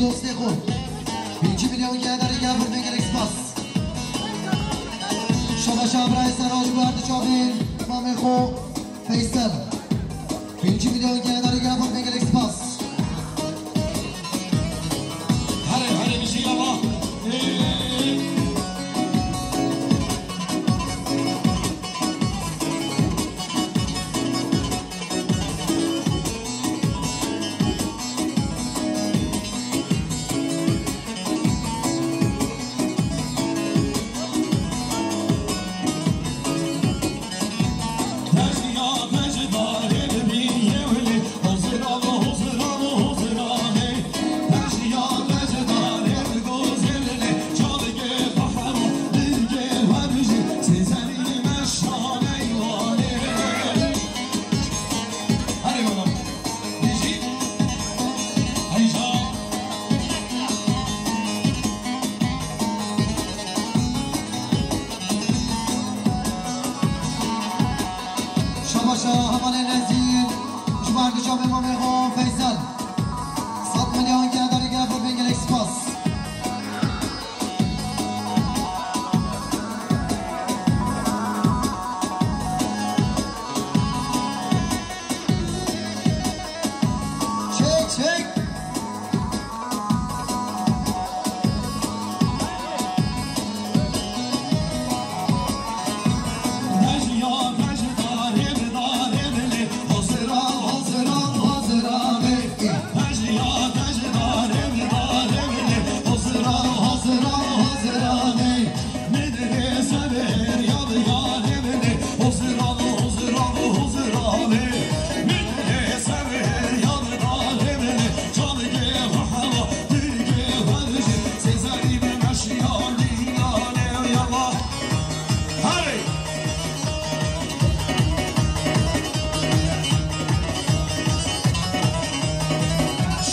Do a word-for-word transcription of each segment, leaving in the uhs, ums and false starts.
Dostê xwe. Pêncî milyon gel darî gel, gelek spas. Şabaşa birayê Seraj, bu ardı çavên mamê xwe Feysel. Pêncî milyon gel darî gel, gelek spas. Herê, herê, bijî yala. Ê. Hadi oğlum. Bijî. Heyja. Şabaşa hevalên ezîz, ji ber dişa Memamê xwe Feysel. Sed milyon gel darî gel, gelek spas. Çek, çek.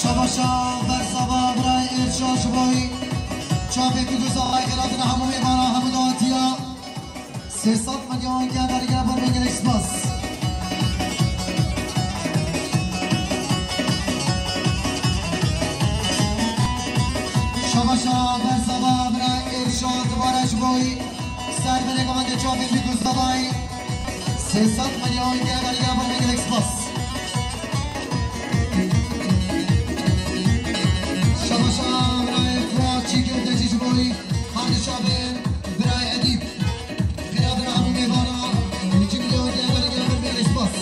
Şabaşa bersava birayê Erşad ji bo wî. Çavê Kuduz Axayê xêr hatina hemû mêvana, hemû dawetiya. Sê sed milyon gel darî gel, gelek spas. Şabaşa bersava birayê Erşad dibare ji bo wî. Ser binê govendê çavê Kuduz Axayê. Sê sed milyon gel darî gel, gelek spas. Şabaşa birayê Fuat Çîkir Tecî ji bo wî. Hadi şabên birayê Edîb. Xêr hatina hemû mêvana, pêncî milyon gel darî gel, gelek spas.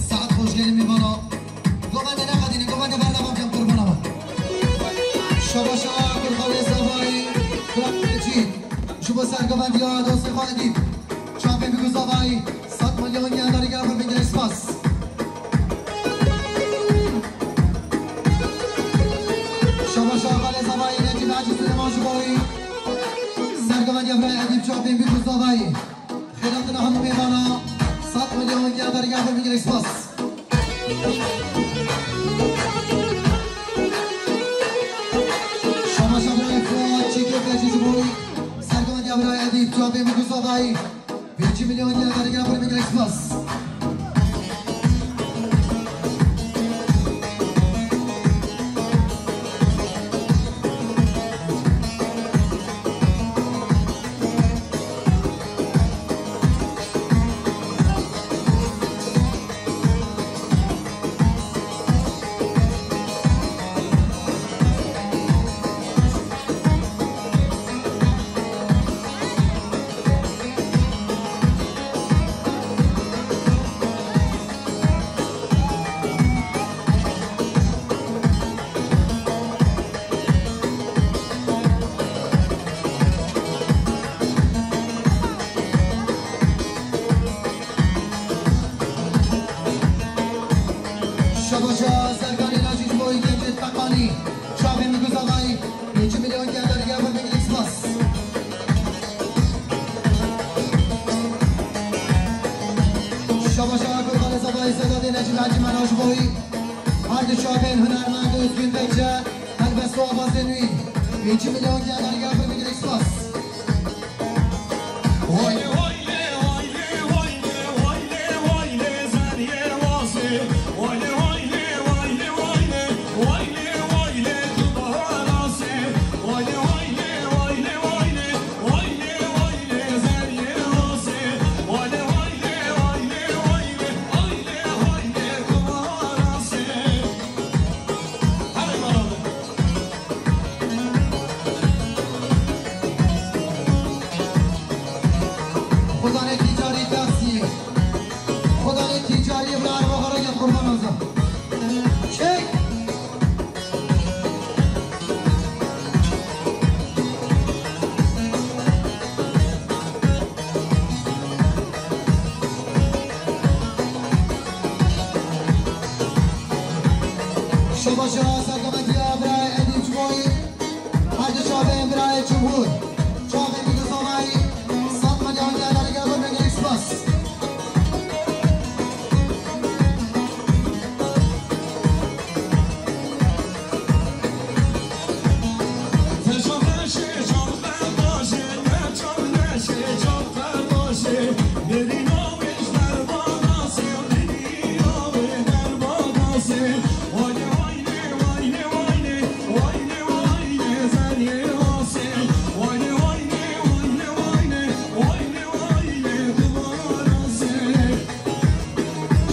Saet xweş gelin mêvana. Govende neqedînin, govende bernava bikin qurbana we. Şabaşa Kurxalê Zavayî, Kurxalê Cî. Ji bo sergovendiya dostê xwe Edîb. Çavên Bîgû Zavayî, sed milyon gel darî gel, gelek spas. Şabaşa Xalê Zavayî, Necîb Hacî Silêman ji bo wî. Sergovendiya birayê Edîb Çapên Bîk û Zavayî. Xêratina hemû mêvana, sed milyon gel dergah bin, gelek spas. Şabaşa birayê Fuat Çekê Fecî ji bo wî. Sergovendiya birayê Edîb Çapên Bîk û Zavayî. Pêncî milyon gel dergah bin, gelek spas. Şabaşa Serkanê Lajî ji bo Gencê Teqanî, Çavê Miguzavayî, pêncî milyon gel dergah bin, gelek spas. Şabaşa Gurbanê Zavayî Sedatê Necîb Hecî Mena ji bo wî. Her du çavên hunermend Ozgün Bekçe, helbest û avazên wî. Pêncî milyon gel dergah bin, gelek spas. Xudanê tîcarî dersî. Xudanê tîcarî bi araba xwe reket qurban Azam. Çek! Şabaşa Sergovendiya birayê Edîb Çiboyî. Her du çavên birayê Cumhur. Çavên Miguzavayî. Sed milyon gel dergah bin, gelek spas.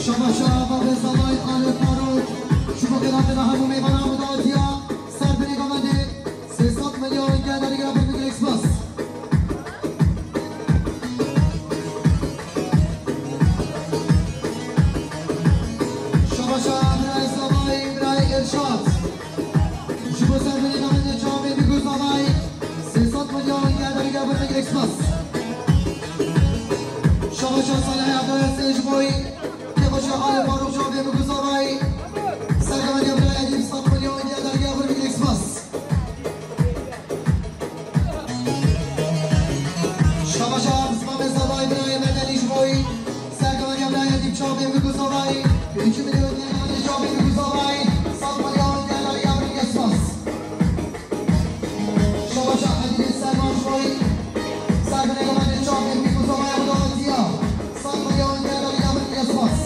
Şabaşa Babê Zavayî Alê Faruk, ji bo xêratina hemû mêvanan bi dawetiya Serkanê Govendê, sê sed milyon gel dergah bin, gelek spas. Şabaşa birayê Zavayî, birayê Erşad. Ji bo Serkanê Govendê Çavê Miguzavayî, sê sed milyon gel dergah bin, gelek spas. Şabaşa Salihê Abdulhesê ji bo wî. Kêxweşa Alê Faruk Çavê Miguzavayî. Sergovendiya birayê Edîb, sed milyon gel dergah bin, gelek spas. Şabaşa Misbahê Zavayî birayê Medenî ji bo wî. Sergovendiya birayê Edîb Çavê Miguzavayî. Pêncî milyon gel dergah bin, Çavê Miguzavayî. Sed milyon gel dergah bin, gelek spas. Şabaşa Edîbê Servan ji bo wî. Serkanê Govendê Çavê Miguzavayî bi dawetiya. Sed milyon gel dergah bin, gelek spas.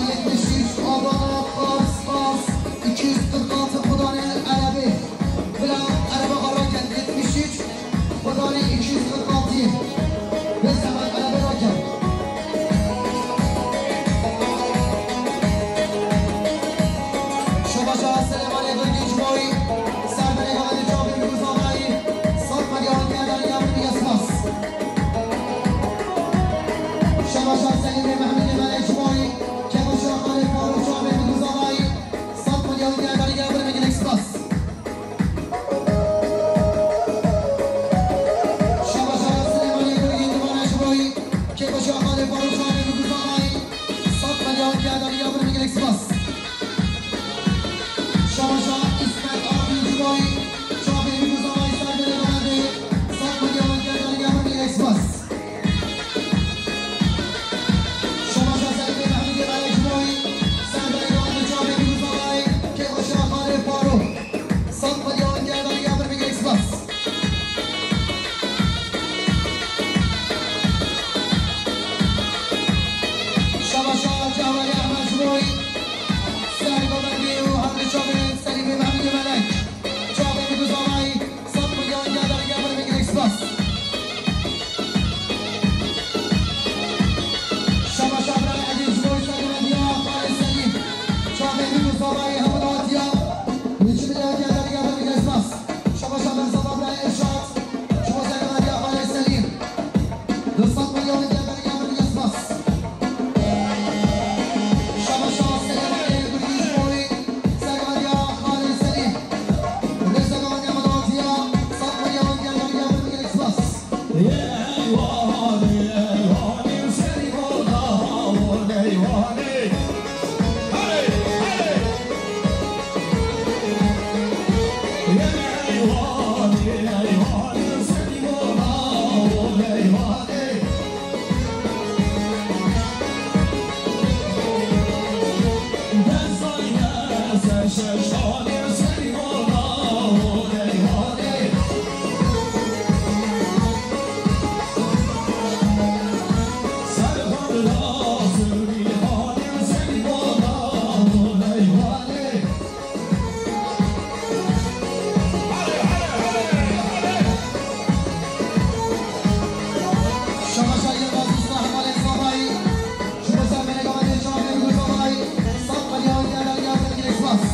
Yetmiş üç Adana, Kars, Kars, iki yüz kırk altı Kodanê Erebê. Bila ereba xwe rakin, yetmiş üç, Kodanê iki yüz kırk altı. Bê sebat erebe rakin. Şabaşa Yilmaz Usta, hevalên Zavayî. Ji bo ser binêga me dê çavê bigir Zavayî. Sed milyon gelek ya binê spas.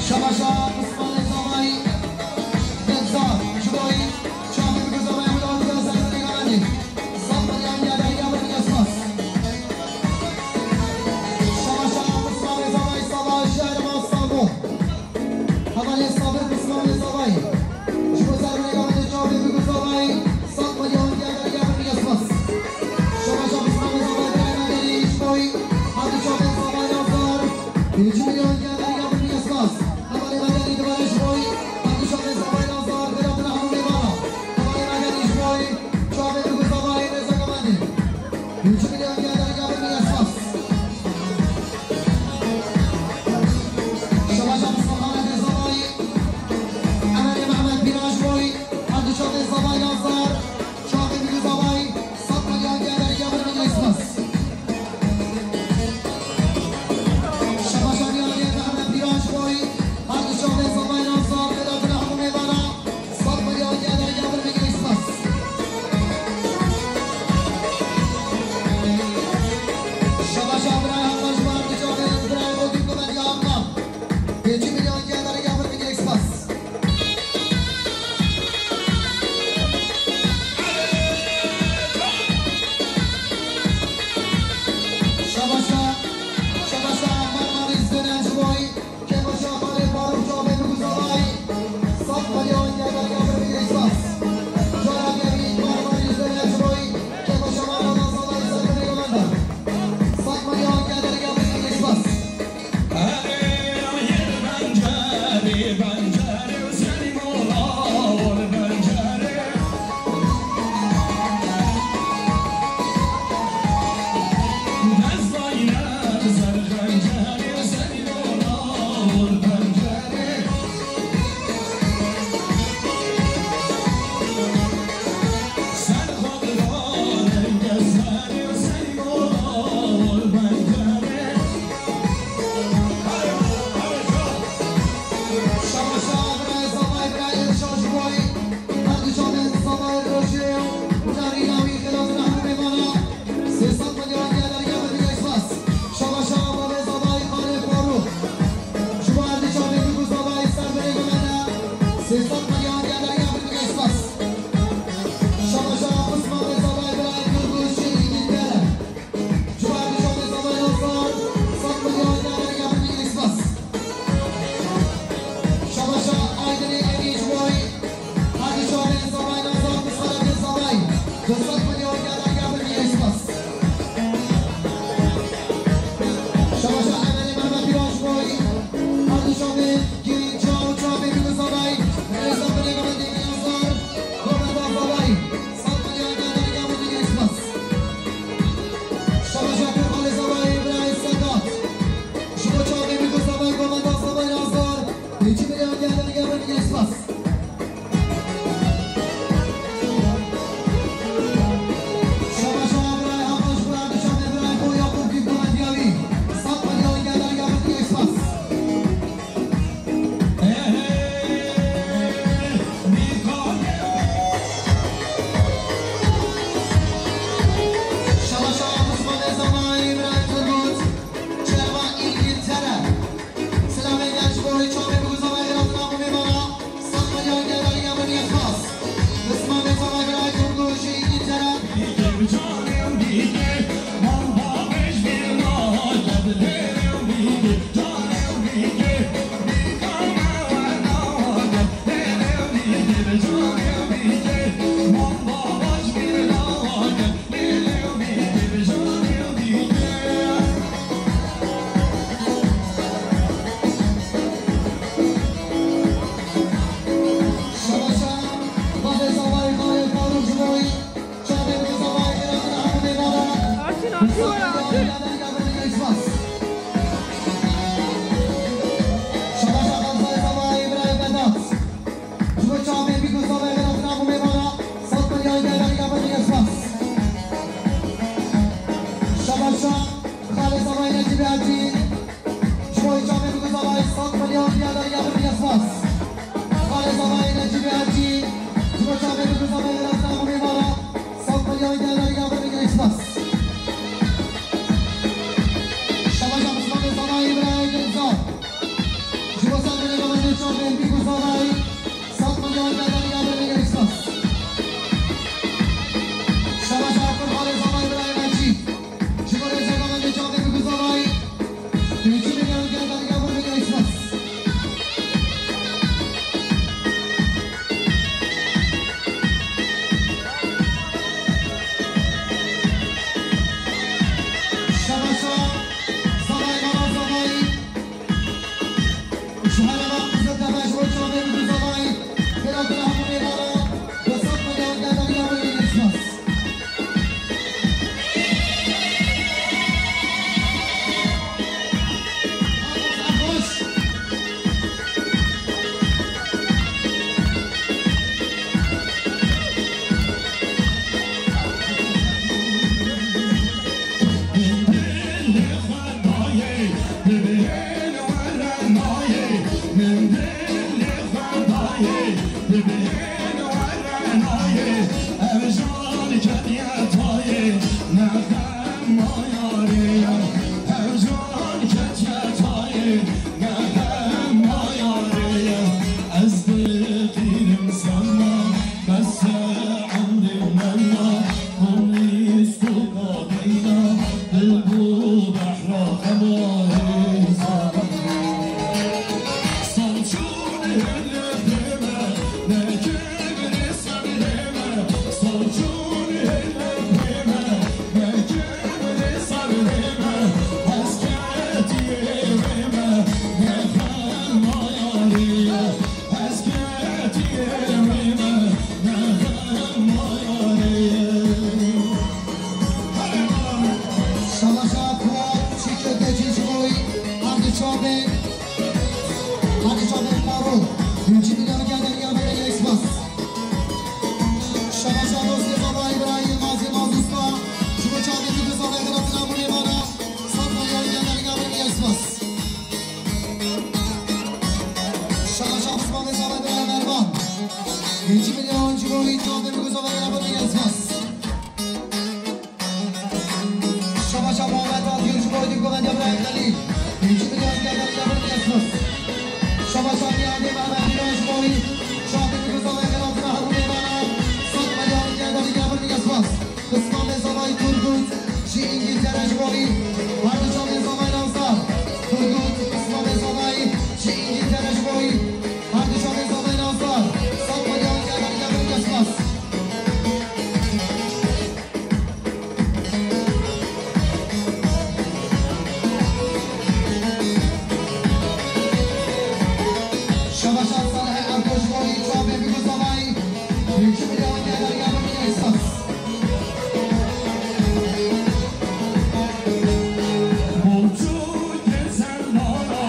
Şabaşa Usmanê Zavayî. Nevzat, ji bo wî çavê bigir Zavayî, hemû dawetiya ser binêga me dê. Sed milyon gelek ya binê spas. Şabaşa Usmanê Zavayî, Sava Şehre Stenbol. Hevalê Sabir Pismamê Zavayî. Ji bo ser binêga me dê çavê bigir Zavayî, sed milyon gelek ya binê spas. Şabaşa Pismamê Zavayî, birayê me derî ji bo wî, hevdu çavên Zavayî Nazar, pêncî milyon gelek ya binê spas. Hevalê me derî dibare ji bo wî, hevdu çavên Zavayî Nazar, bira bira hemû mêvana. Hevalê me derî ji bo wî, çavê bigir Zavayî, rêza gamandê. Pêncî milyon gelek ya binê spas. Şabaşa Mustafa Mehmet Zavayî, Emelê Mehmet Pîran ji bo wî, hevdu çavên Zavayî Nazar, çavê bigir Zavayî, sed milyon gelek ya binê spas. Şabaşa Nîhanê Mehmet Pîran ji bo wî, hevdu çavên Zavayî Nazar, bira bira hemû mêvana. Sed milyon gelek ya binê spas. Şabaşa birayê Hakan ji bo hevdu çavên, birayê Odî Komedya Hakan. Pêncî milyon gelek ya binê spas. Şabaşa, şabaşa Marmarîs dönen ji bo wî. Kevoşa Xalê Farûk çavê bigir Zavayî. Sed milyon gelek ya binê spas. Cara diyarî Marmarîs dönen ji bo wî. Kevoşa Marmarîs Zavayî ser binêga me de. Sed milyon gelek ya binê spas. Sê sed milyon gelek ya binê spas. Şabaşa Bavê Zavayî Xalê Farûk. Ji bo hevdu çavên bigir Zavayî ser binêga me de. Sê sed milyon gelek ya binê spas. Şabaşa Pismamê Zavayî birayê Kurd û ji Îngiltere. Ji bo hevdu çavên Zavayî Nazar, sed milyon gelek ya binê spas. Şabaşa Aydinê Emîn ji bo wî, hevdu çavên Zavayî Nazar, Pisxeletê Zavayî, du sed milyon gelek ya binê spas. Şabaşa Emelê Mehmet Pîran ji bo wî, hevdu çavên Girînca û çavê bigir Zavayî, rêza binêga me dê Yazar, Kometa Zavayî, sed milyon gelek ya binê spas. Şabaşa Kurbanê Zavayî, birayê Sedat. Ji bo çavê bigir Zavayî, Kometa Zavayî Nazar, pêncî milyon gelek ya binê spas. Şabaşa birayê Hakan ji bo hevdu çavên birayê xwe Yakup Gîvdona Diyawî, sed milyon gelek ya binê spas. Milyon geldi, geldi, geldi, spas. Xalê Zavayê Necîbê Ercî, ji bo çavê bi Zavayê Rasta Hemû Mêvara, sed milyon geldi, geldi, geldi, spas. Şabaş Osmanê Zavayê Îbrahîm Gilzar, ji bo sed milyon geldi, çavê bi Zavayê, sed milyon geldi, geldi, geldi, spas. Şabaş Akif Xalê Zavayê Îbrahîm Ercî, ji bo rêzegavên çavê bi Zavayê, Pêncî milyon geldi, geldi, geldi, spas. Şabaşa Zavayê, Mala Zavayê. Ji herêma Qiziltepe ji bo çavê bi Zavayê. Pêra pêra hemû mêvara du sed milyon geldi, geldi, geldi, spas. Şabaşa Kuwa Çîço Keçî ji bo wî, Erdî Çavê, Erdî Çavê Paro, pêncî milyon geldi, geldi, geldi, spas. Şabaşa Dostê Zavayê Îbrahîm Gazî Gazî Usta, ji bo çavê bi Zavayê Xelatî Hemû Mêvara, sed milyon geldi, geldi, geldi, spas. Şabaşa Osmanê Zavayê Îbrahîm Ervan, pêncî milyon ji bo wî, çavê bi Zavayê Xelatî Hemû Mêvara, spas. Şabaşa Muhammed Adil ji bo wî, Dîk Govendê Îbrahîm Xelîl, pêncî milyon geldi, geldi, geldi, spas. Şabaşa Nîhadê Mehmet Dîran ji bo wî, çavê bi Zavayê Xelatî Hemû Mêvara, sed milyon geldi, geldi, geldi, spas. Qismamê Zavayê Turgut ji Îngîltere ji bo wî, her du çavê Zavayê Nansar. Turgut, Qismamê Zavayê ji Îngîltere ji bo wî, her du çavê Zavayê Nansar. Sed milyon geldi, geldi, geldi, spas. Şabaşa Salihê Erdoş bo wî çavê bi Zavayê, pêncî milyon geldi, geldi, geldi, spas. Boncukê serdana,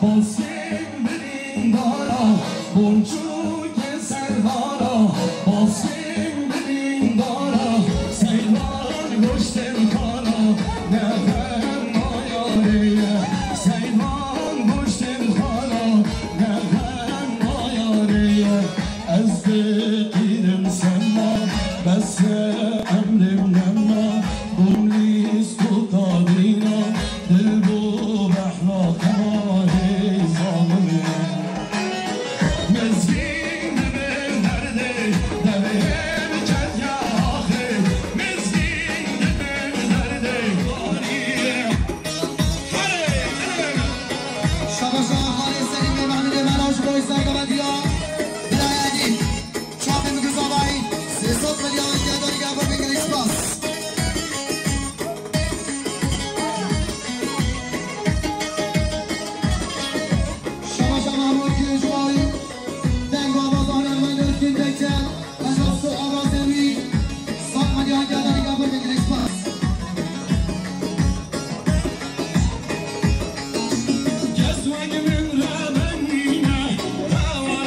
baskên birîndara, boncukê serdana, baskên birîndara, seyran goştên xana, ne xem nayarê ye, seyran goştên xana, ne xem nayarê ye. Ez diqînim sema, bes e emrê min nema, bûm lîst û kadîna, dil bû behna kema hê zalimê. Mizgîn dibin derdê, devê min ketiya axê, mizgîn dibin derdê, warî. Şabaşa Xalê Selîmê Mehmedê Mera ji bo Îsraîl Gavendiya, birayê Edî. Çavê min Zavayê, sê sed milyon geldi, geldi, geldi, spas. Şabaşa Mahmut Gülüşbay, deng û avazan Ermen Özgün Bekçel, Ejasu Avazên wî, sed milyon geldi, geldi, geldi, spas. Kes wek min re bengîne, hewa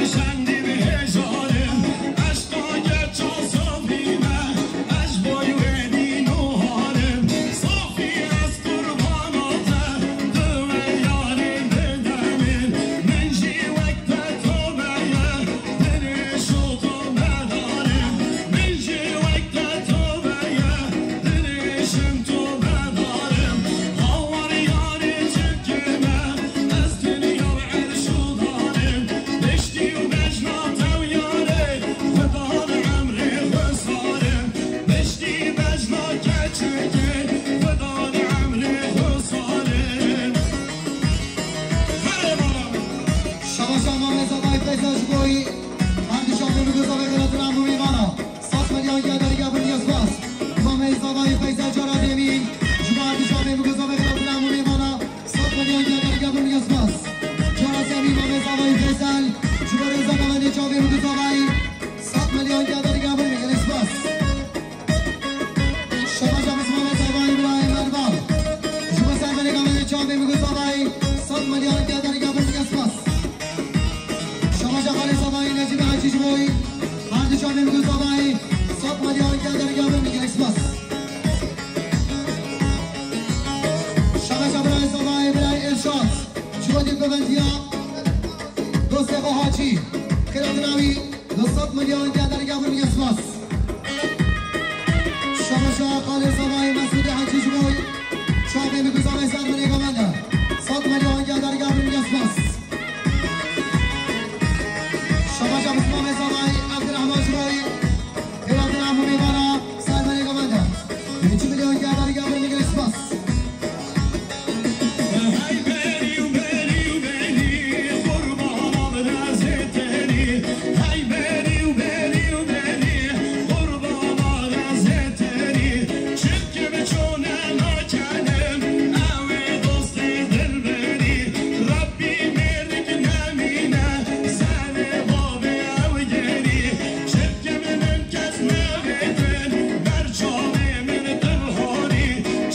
Ji bo wî, her du çavên biguzavê xêratina hemû mêvana. Sed milyon gel derî gel bin mî spas. Mamê Zavayî Feysel cara dêmî. Ji bo her du çavên biguzavê xêratina hemû mêvana. Sed milyon gel derî gel bin mî spas. Cara dêmî Mamê Zavayî Feysel. Ji bo rêza Mamê çavên biguzavayî. Sed milyon gel derî gel bin mî spas. Şabaşa Mismar Zavayî Îbrahîm Erbal. Ji bo serverê Gamê Çavê Miguzavayî sed milyon gel derî gel bin mî spas. Şabaşa Xalê Zavayî Necîbê Hecî ji bo wî. Her du çavên Miguzavayî sed milyon gel derî gel bin mî spas. Şabaşa Birayê Zavayî Birayê Îrşad. Ji bo dîvgoventiya dostê xwe Hacî. Xêratina wî. Du sed milyon gel derî gel bin mî spas. Şabaşa Xalê Zavayî Mesûdê Hecî ji bo çavê Miguzavê ser binê Gamê de. Sed milyon gel derî gel bin mî spas. Şabaşa Mismamê Zavayî Evdirehman ji bo xêratina hemû mêvana ser binê Gamê de. Pêncî milyon gel derî gel bin mî spas.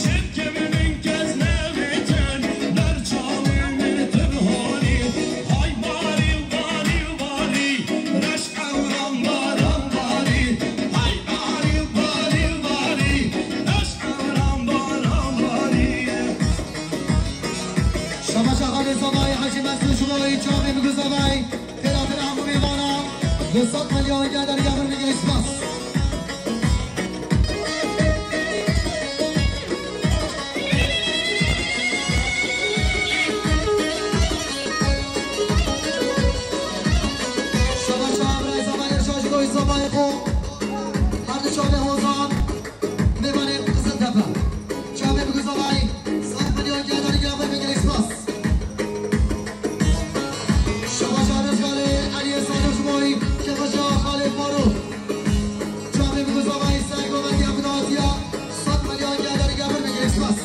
Çirkê min kes nevêtin, ber çavê min tu bihorî. Hay barî, barî, barî, reş ewran baran barî. Hay barî, barî, barî, reş ewran baran barî. Şabaşa Xalê Zavayî Hecî Mesûd ji bo wî çavê Miguzavayî. Xêratina hemû mêvana, du sed milyon gel derî gel bin mî spas. Şabaşa Birayê Zavayî Îrşad ji bo wî Zavayê xwe. Her du çavê Hozan. Mêvanê Qiziltepe. Çavê Miguzavayî, sed milyon gel derî gel bin mî spas. Şabaşa Rêzgalê Eliyê Sadiq ji bo wî, kêfxweşiya Xalê Farûq. Çavê Miguzavayî ser govetiya ku dihatiya, sed milyon gel derî gel bin mî spas.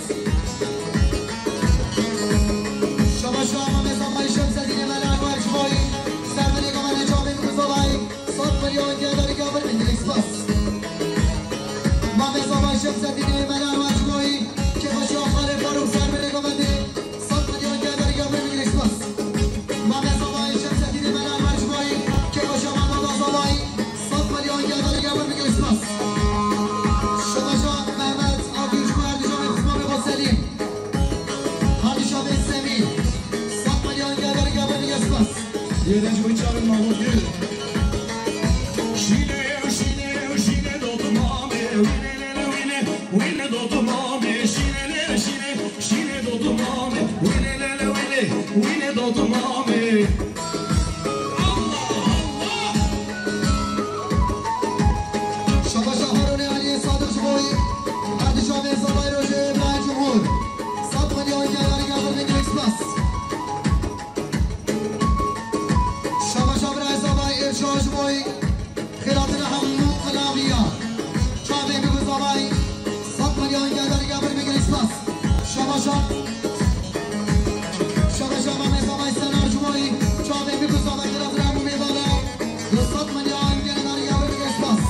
Şabaşa Mamê Zavayî Şemsedînê Mela Enwer ji bo wî, ser binê govetiya çavê Miguzavayî. Sed milyon gel derî gel bin mî spas. Mamê Zavayî Şemsedînê Mela Enwer ji bo wî, kêfxweşiya Xalê Farûq ser binê govendê. Sed milyon gel derî gel bin mî spas. Mamê Zavayî Şemsedînê Mela Enwer ji bo wî, kêfxweşiya Mehmeda Zavayî. Sed milyon gel derî gel bin mî spas. Şabaşa Mehmet Akgül ji bo her du çavê Xismamê xwe Selîm. Her du çavê Semî. Sed milyon gel derî gel bin mî spas. Yê de ji bo çavê Mahmut Gül. Şîne, şîne, şîne dotu mamê, wîne le le wîne, wîne dotu mamê, şîne le le şîne, şîne dotu mamê, wîne le le wîne, wîne dotu mamê. Allah, Allah. Şabaşa Harunê Eliyê Sadiq ji bo wî, her du çavê Zavayî Rojê Îbrahîm Cumhur. Sed milyon gel derî gel bin mî spas. Şabaşa Birayê Zavayî Îrşad ji bo wî, xêratina hemû qilaviya. Çavê Miguzavayî, sed milyon gel derî gel bin mî spas. Şabaşa, şabaşa Mamê Zavayî Senar ji bo wî, çavê Miguzavayî xêratina hemû mêvana. Du sed milyon gel derî gel bin mî spas.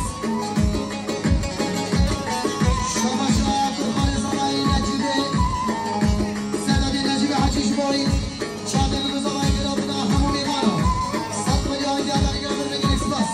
Şabaşa Kurxanê Zavayî Necîbê, Sedadê Necîbê Hecî ji bo wî. Çavê Miguzavayî xêratina hemû mêvana. Sed milyon gel derî gel bin mî spas.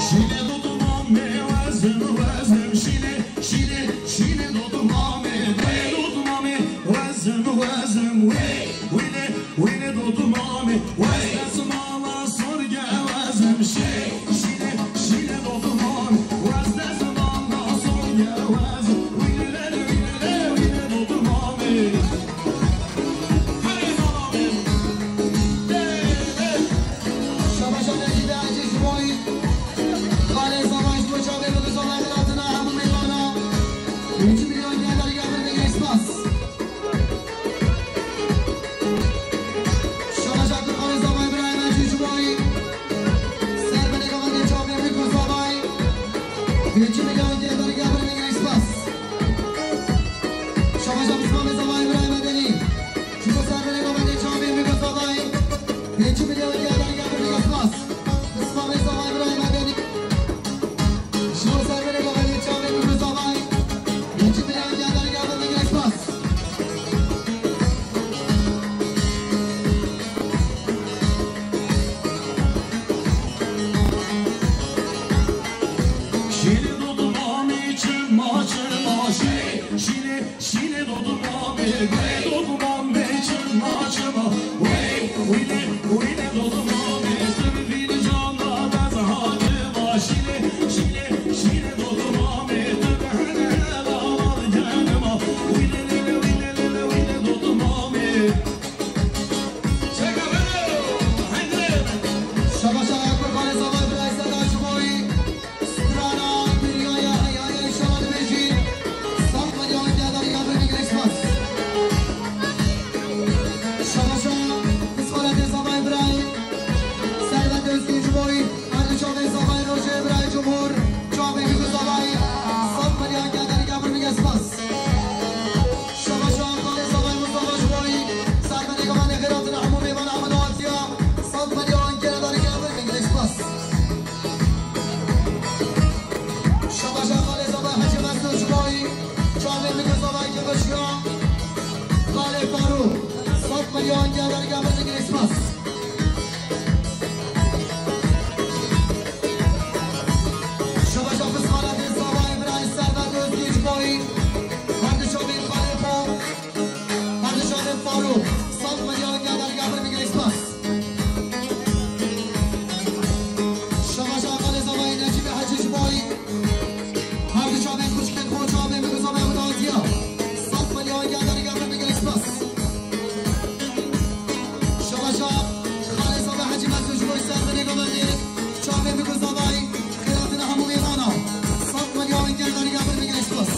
Şîne dotu mamê wezim, wezim, şîne, şîne, şîne dotu mamê, wîne dotu mamê, wezim, wezim, wîne, wîne, wîne dotu mamê, wezim, mala sorge wezim, şîne, şîne, şîne dotu mamê, wezim, mala sorge wezim, wîne, wîne, wîne, wîne dotu mamê. Şabaşa Necîbê Hecî ji bo wî. Xalê Zavayî ji bo çavê Miguzavayî xêratina hemû mêvana. Pêncî milyon gel derî gel bin mî spas. Şabaşa Kurxanê Zavayî Birayê Mecî Pêncî milyon geldi, geldi, geldi, spas. Spas, spas, spas, spas. Ji bo serverê Govelê çavê min ku zavay. Pêncî milyon geldi, geldi, geldi, spas. Şîrê dodumamê çima çima şîrê, şîrê, şîrê dodumamê, gulê dodumamê çima çima. Wey, wîlê, wîlê dodumamê, tu bi vîn cana bez hatima. Şîrê, şîrê, şîrê dodumamê, tu bi hene hela mal genima. Wîlê, lê, lê, wîlê, lê, lê, wîlê dodumamê. Şebaşa Kurbanê Zavay Birayê Serdar ji bo wî strana Diryaya Heyayê, înşallah dibêjî sed milyon geldarî ya bir mîgrek spas. Şebaşa Pisxoletê Zavay Birayê Servet Özgün ji bo wî her du çavê Zavay Rojê Birayê Cumhur, çavê Hügü Zavay, sed milyon geldarî ya bir mîgrek spas. Şebaşa Xalê Zavay Mustafa ji bo wî servenê gimanê xêratina hemû mêvana Amedatiya, sed milyon geldarî ya bir mîgrek spas. Şebaşa Xalê Zavay Hecî Mesûd ji bo wî çavê Hügü Zavay Gebeşiya, Xalê Farûk, sed milyon geldarî ya bir mîgrek spas. Şebaşa Pisxoletê Zavay Birayê Servet Özgün ji bo wî her du çavên Xalê xwe, her du çavên Farûk, sed milyon geldarî ya bir mîgrek spas. Şebaşa Xalê Zavay Necîbê Hecî ji bo wî her du çavên xwişkên xwe, çavên Hügü Zavay Amedatiya, sed milyon geldarî ya bir mîgrek spas. Şebaşa Xalê Zavay Hecî Mesûd ji bo servenê Govelê çavê Hügü Zavay, xêratina hemû mêvana, sed milyon geldarî ya bir mîgrek spas.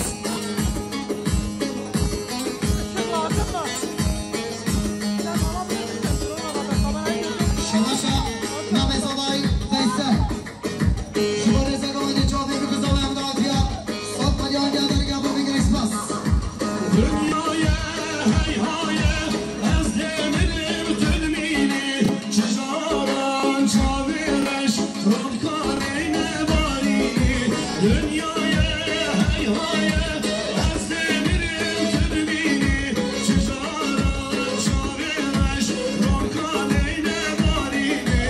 Şebaşa Namê Zavay Veysel. Ji bo rêza Govelê çavê Hügü Zavay Amedatiya, sed milyon geldarî ya bir mîgrek spas. Dinyayê hey hayê, ez dê mirim tu dimînî, çi caran çavê reş ronka neyne barînî. Dinyayê hey hayê, ez dê mirim tu dimînî, çi caran çavê reş ronka neyne barînî.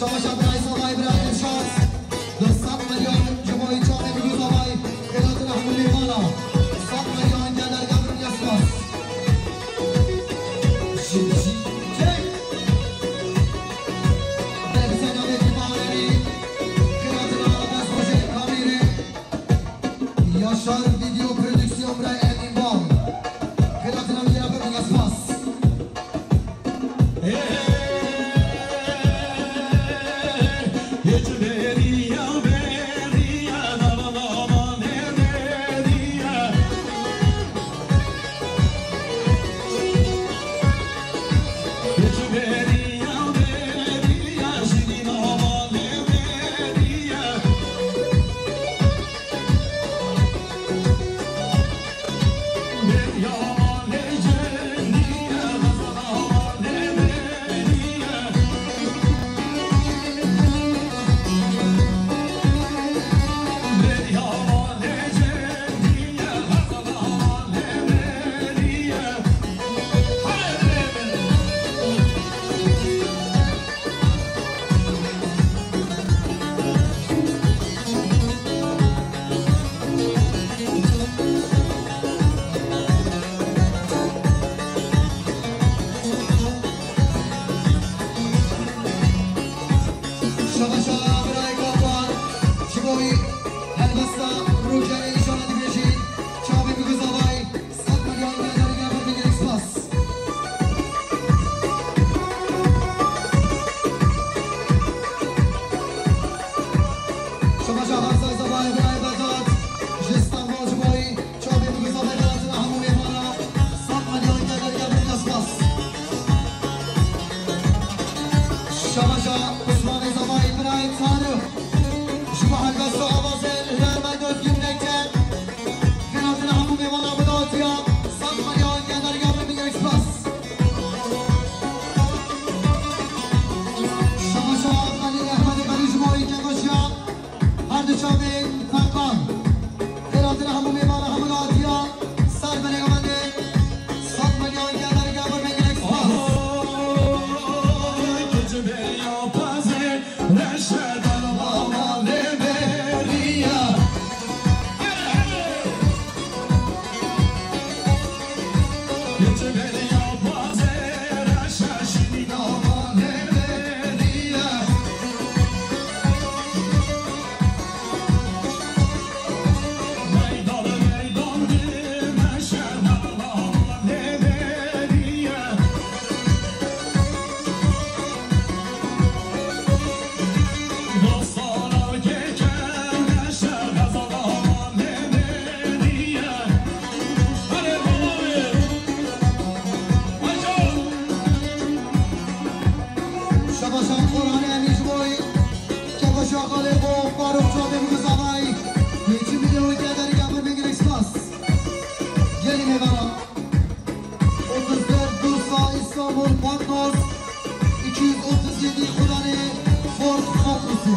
Şaşa birayê Zavayê, birayê Dilşad. Du sed milyon ji bo wî çavê Bigû Zavayê. Xêratina hemû mêvana. Sed milyon gel dergah bin, ya spas. Çek. Dergîsena vê kî malerî. Xêratina destxweşê kamîrê. Yaşar Video Prodüksiyon, birayê Emîn Bal. Xêratina wî ya bin, ya spas. Şabaşa birayê Kapan, ji bo wî helbesta Rojane Îşana dibêjî, çavê Bigû Zavayê. Sed milyon gel dergah bin, gelek spas. Şabaşa Hazay Zavayê, birayê Vedat, ji Stenbol ji bo wî çavê Bigû Zavayê, xêratina hemû mêvana. Sed milyon gel dergah bin, ya spas. Şabaşa Osmanê Zavayê, birayê Tarık. Ji bo helbesta avazên hunermendên fîlmekê. Xêratina hemû mêvana bi dawetiya sed milyon gel dergah bin, gelek spas. Şabaşa Xelîl Ehmedê Xelîl ji bo wî kekoşiya her du çavên feqan. Xêratina hemû mêvana hemû dawetiya ser binê Ehmedê sed milyon gel dergah bin, gelek spas. Şabaşa Orhanê Emîn ji bo wî, kekoşa xalê xwe Farûq çavê Bigû Zavayê. Pêncî milyon gel dergah bin, gelek spas. Gelî mêvana. Otuz dört Bursa, İstanbul, Patnos, iki yüz otuz yedi Kudane, Ford Focus'u.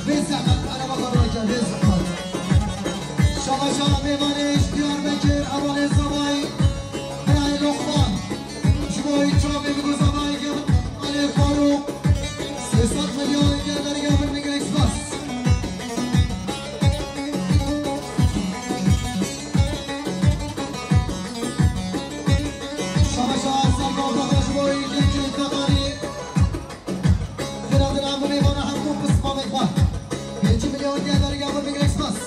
Bê zehmet, araba xwe rake, bê zehmet. Şabaşa mêvanê ji Diyarbekir, hevalê Zavayê, birayê Lokman. Ji bo wî çavê Bigû Zavayê, hevalê Farûq. Sê sed milyon gel dergah bin, gelek spas. Şabaşa Serkan Kakaş boy, Cengiz Feqanî. Xêratina hemû mêvana, hemû pismamê xwe. Pêncî milyon gel dergah bin, gelek spas.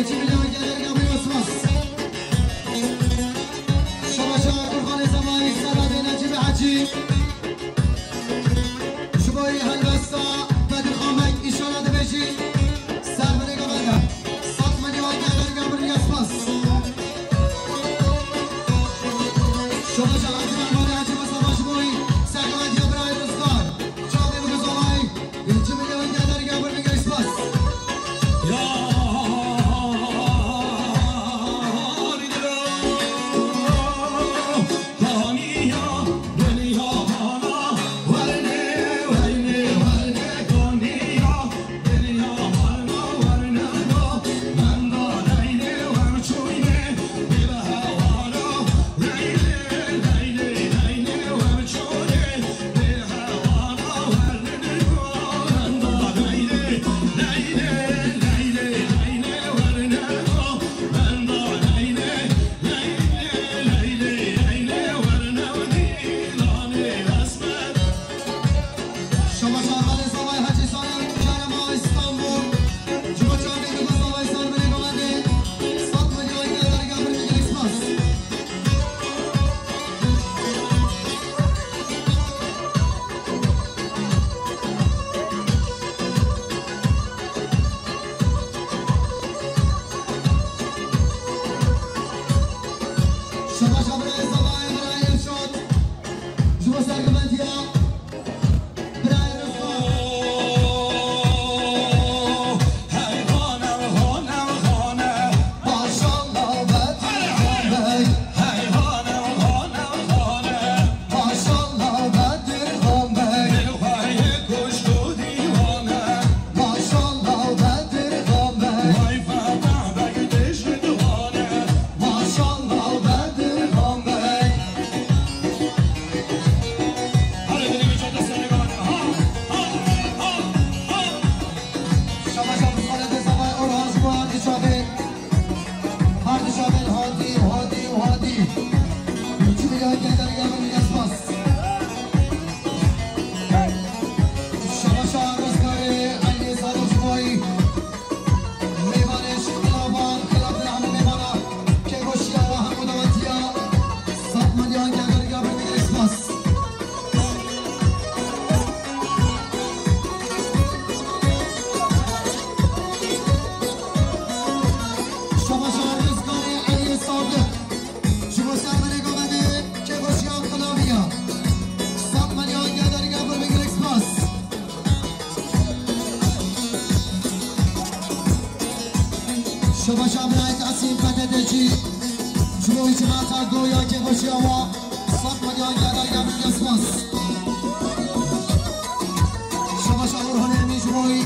Çi milyon gelir ya bir Osman. Şabaşa Gurxanê Zemayî Seladê Necîbê Hecî. Ji bo wî helbesta Bedirxan Beg, înşallah dibêjî ser binê gavega. Sed milyon gelir ya bir Osman. Şabaşa Hacî Mehmedê Hecî Mustafa ji bo wî serkevend ya birayê Rizgar. Çavê bike zavayî. Yirmi milyon gelir ya bir Osman. Şabaş Armanê Zavay Hacî Salim, Kerema Îstanbul. Ji bo çavê Mustafa Îsar binê gavendê. Sed milyon gelir ya bir Osman. Şabaş Abdullah Zavay, Ibrahim Şot. Ji bo serkevend ya. Mêvanê ji xilaban, xilafê hemû mêvana, kêfxweşiya we hemû dawetiya, sed milyon gelir ya bir Osman. Şabaşa Rizgarê Eliyê Sadık. Ji bo ser binê gavendê, kêfxweşiya xilaviya. Sed milyon gelir ya bir Osman. Şabaşa Birayet Asim P T T'çî. Ji bo îcmaata goya kêfxweşiya wa. Sed milyon gelir ya bir Osman. Şabaşa Orhan Emîn ji bo wî.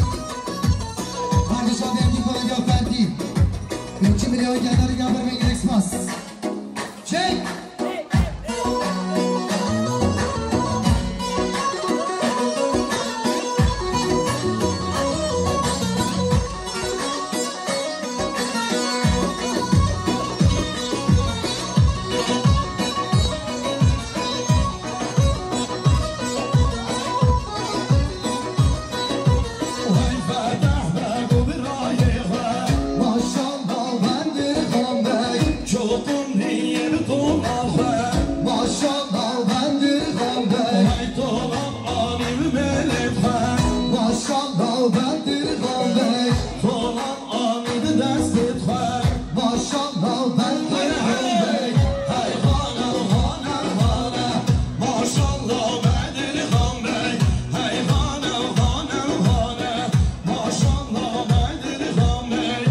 Kardeşa Verdi Kolega Ferdi. Yirmi milyon gelir ya bir Osman. Çek! Maşallah, Bedirxan Beg. Çotun diye bir tona xwe. Maşallah, Bedirxan Beg. Hey, tolan anî bi melê xwe. Maşallah, Bedirxan Beg. Tolan anî di destê xwe. Maşallah, Bedirxan Beg. Hey, xane, xane, xane. Maşallah, Bedirxan Beg. Hey, xane, xane, xane. Maşallah, Bedirxan Beg.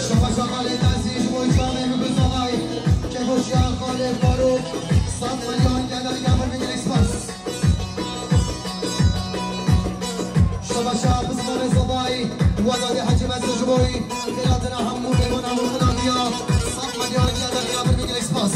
Şabaşa Xalê Dezî ji bo çavê min bi zavayî. Kêfxweşiya Xalê Farûk. Sed milyon gelir ya bir Osman. Şabaşa Bizmanê Zavayî. Wezadê Hecî Mesûd ji bo wî. Xêlatina hemû mêvan hemû xilafiya. Sed milyon gelir ya bir Osman.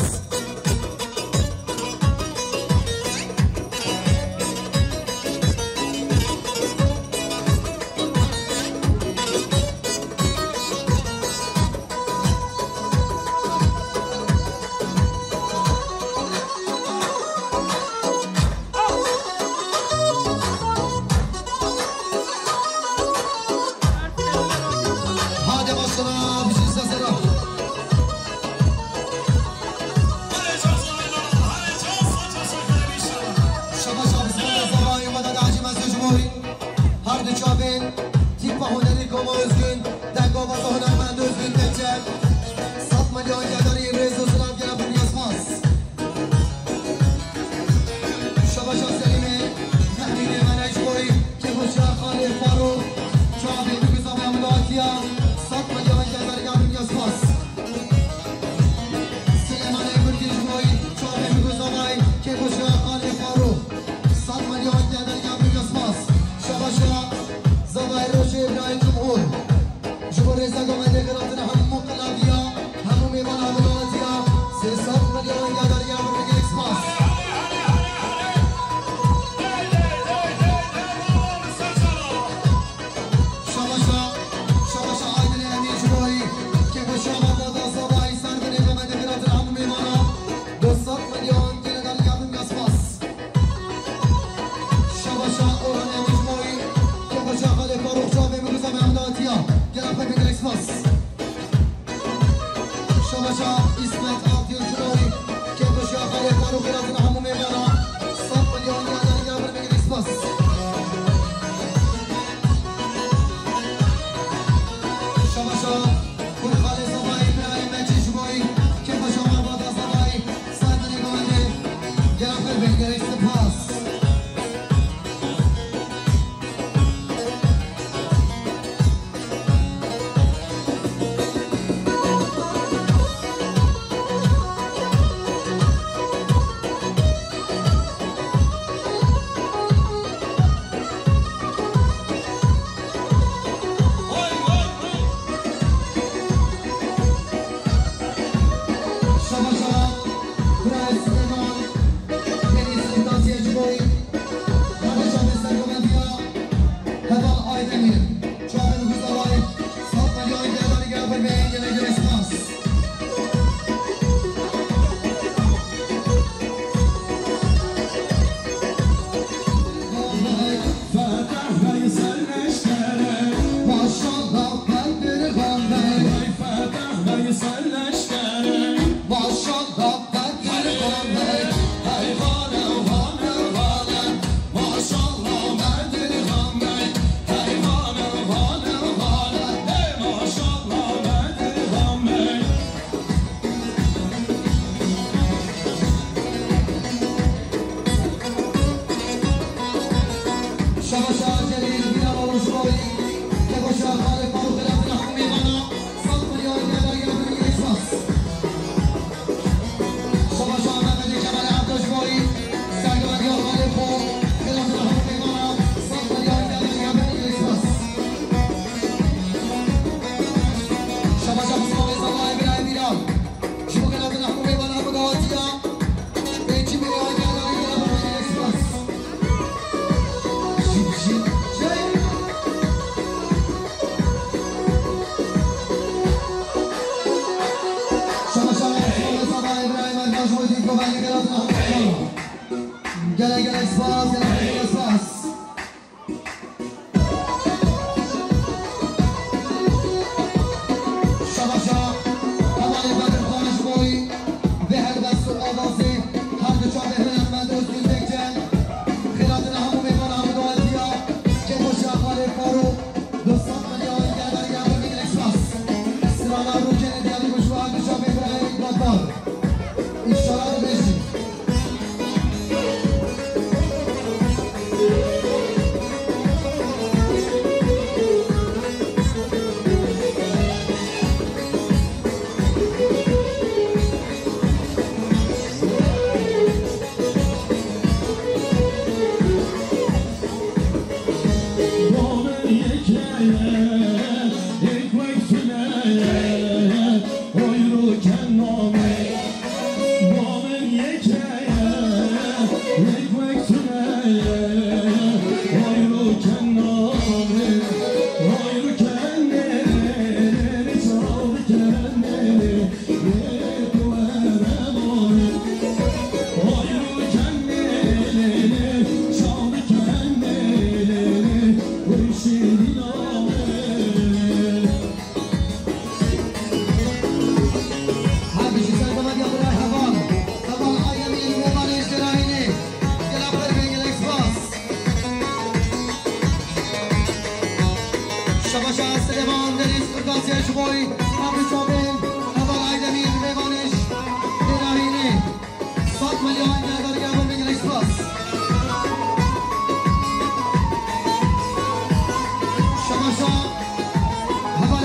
Sed milyon geleriya bin spas. Silêmanê Kurkî ji bo çavê Migozavay, kêkoşa Xalê Farû. Sed milyon geleriya bin spas. Şabaşa Zavay Rojê Îbrahîm Cumhur. Ji bo rêza gomendê xêratina hemû qiladiya, hemû mêvana hemû dawetiya, sê sed milyon geleriya bin spas. Şabaşa, şabaşa Aydin Emîn ji bo kêkoşa Mehmeda Zavayî ser binê gomendê xêratina hemû mêvana. Du sed milyon geleriya bin spas. Şabaşa Orhan Emîn ji bo kêkoşa Xalê Farûk çavê Migozavay hemû dawetiya. Gelek xwe bin gelek spas. Şabaşa İsmet Altın Şuroy, kêkoşa Xalê Farûk xêratina hemû mêvana, sed milyon geleriya bin gelek spas. Şabaşa Kur Xalê Zavayî, Birayê Meçî ji bo kêkoşa Mehmeda Zavayî, ser binê gomendê, gelek xwe bin gelek spas. Şabaşa Birayê Silêman, Denîz Îmtaziyê ji bo kardeşa me sergovendiya Heval Aydemir. Çavên Migozavay, sed milyon geleriya bin gelek gelek spas. Fetah Veysel Leşkerê. Maşallah Bedirxan Bey. Vay Fetah Veysel Leşkerê. Maşallah Bedirxan Bey. Hey xane, xane, xane. Maşallah Bedirxan Bey. Hey xane, xane, xane. Hey maşallah Bedirxan Bey. Şabaşa Celîl Bîra Baluş Boy, kêkoşa Xalê Farûk xêratina hemû mêvana, sed milyon geleriya bin gelek spas. Şabaşa Mehmedê Kemalê Erdoş Boy, sergovendiya Xalê Farûk xêratina hemû mêvana, sed milyon geleriya bin gelek spas. Şabaşa Mustafê Zavayê Birayê Bîra. Ji bo xêratina hemû mêvana hemû dawetiya, pêncî milyon geleriya bin gelek spas. Jip, jip, jip. Şabaşa Mustafê Zavayê Birayê Mehmeda ji bo dîvgovendê xêratina hemû mêvana. Gelek gelek spas, gelek gelek spas. Şabaşa Hevalê Bedirxan ji bo vê helbest û avazê her du çavê hunermend Ozgül Bekçe. Xêratina hemû mêvana hemû dawetiya, kêkoşa Xalê Farûk, du sed milyon geleriya bin gelek spas. Strana Rojê Nediyadî ku ji bo her du çavê birayê Gatdar. Înşallah dibêjî. Her bijî sergovendiya birayê heval, heval Aydemîr û mêvanê ji Dêrayînê. Gelek xêr bin, gelek spas. Şabaşa Silêman Denîz Îmtaziyê ji bo her du çavên heval Aydemîr û mêvanê ji Dêrayînê. Sed milyon geleriya bin, gelek spas. Şabaşa heva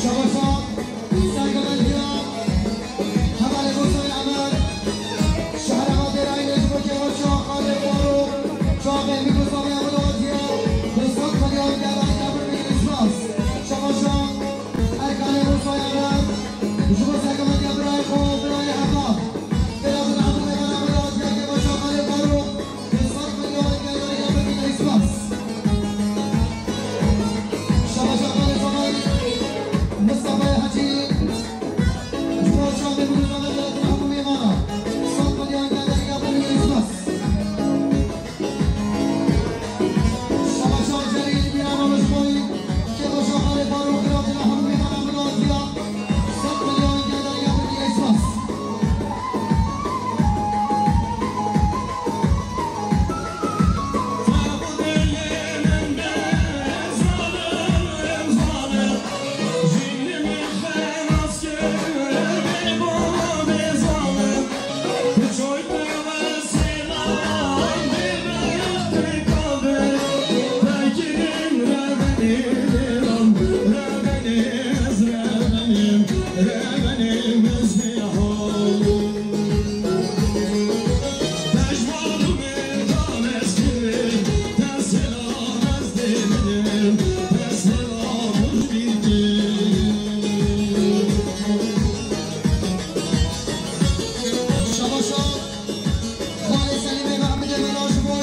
Şabaşa, sergevediya, hevalê Musayê Emer, şehra Madeirayê ji bo Kêvaşa Xalê Farûq, çavê Mîkrosoftê Emer Aziya, bi sed milyon gelek Emer Mîkrosoft. Şabaşa, erkanê Musayê Emer, ji bo sergevediya birayê xwe, birayê heval. Gelek Emer Aziya, Kêvaşa Xalê Farûq, bi sed milyon gelek Emer Mîkrosoft. Şabaşa Xalê Farûq, Mistefayê Hecî, Ji bo çavê Mîkrosoftê hemû mêvanan. Sed milyon gelek Emer Mîkrosoft. Şabaşa Celîl Bîrano ji bo Kêvaşa Xalê Farûq, Xirabdîna hemû mêvanan Emer Aziya. Sed milyon gelek Emer Mîkrosoft. Şabaşa Xalê Selîmê Mehmedê Mela ji bo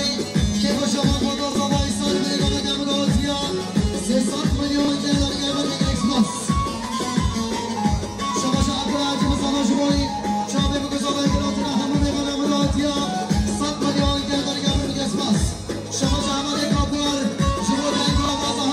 Kêvaşa Mehmeda Zavayî Salîmê Gamedê Miratiya sê sed milyon gelek Emer Mîkrosoft. Şabaşa Ebdulhecî Mizana ji bo çavê Mîkrosoftê Mîkrosoftê hemû mêvanan Miratiya sed milyon gelek Emer Mîkrosoft. Şabaşa Emerê Kapor ji bo dengê Avaza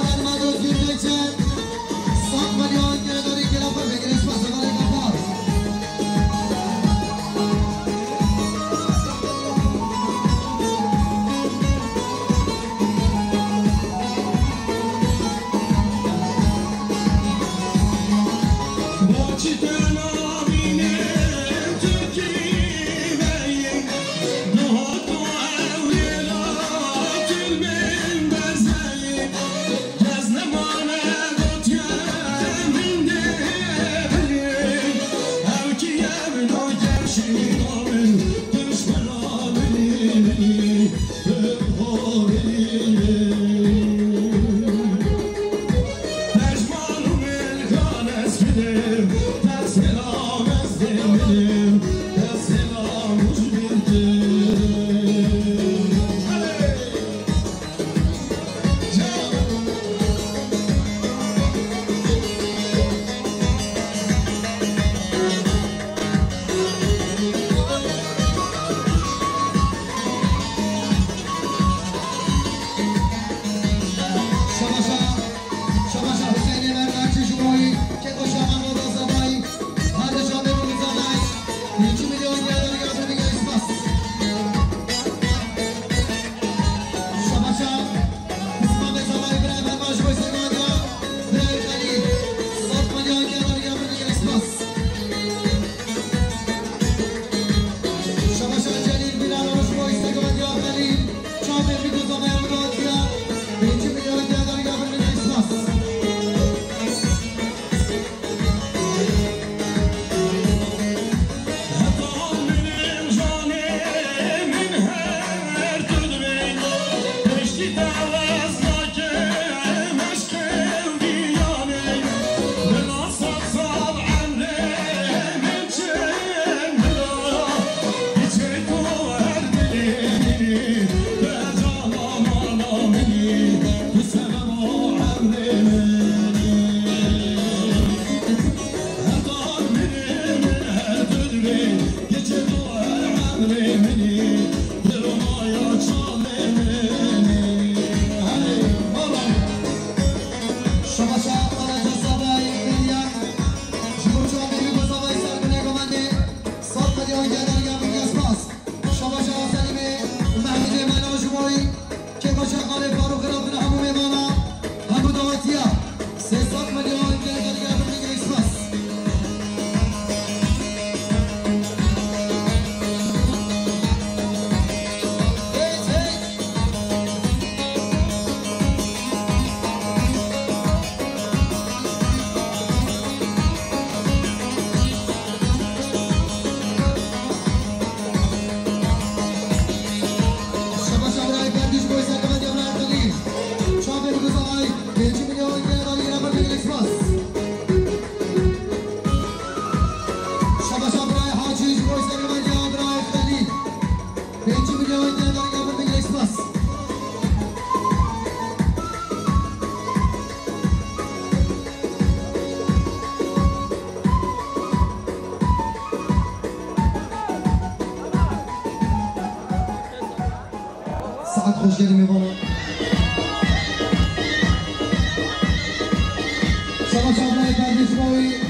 Pêncî milyon T L yê Rebirgê Express. Şebaşa birayê Hacî ji bo serhildanê birayê Xelîl. Pêncî milyon T L yê Rebirgê Express. Saet xweş gelî mêvana. Şebaşa birayê Perdî ji bo wî.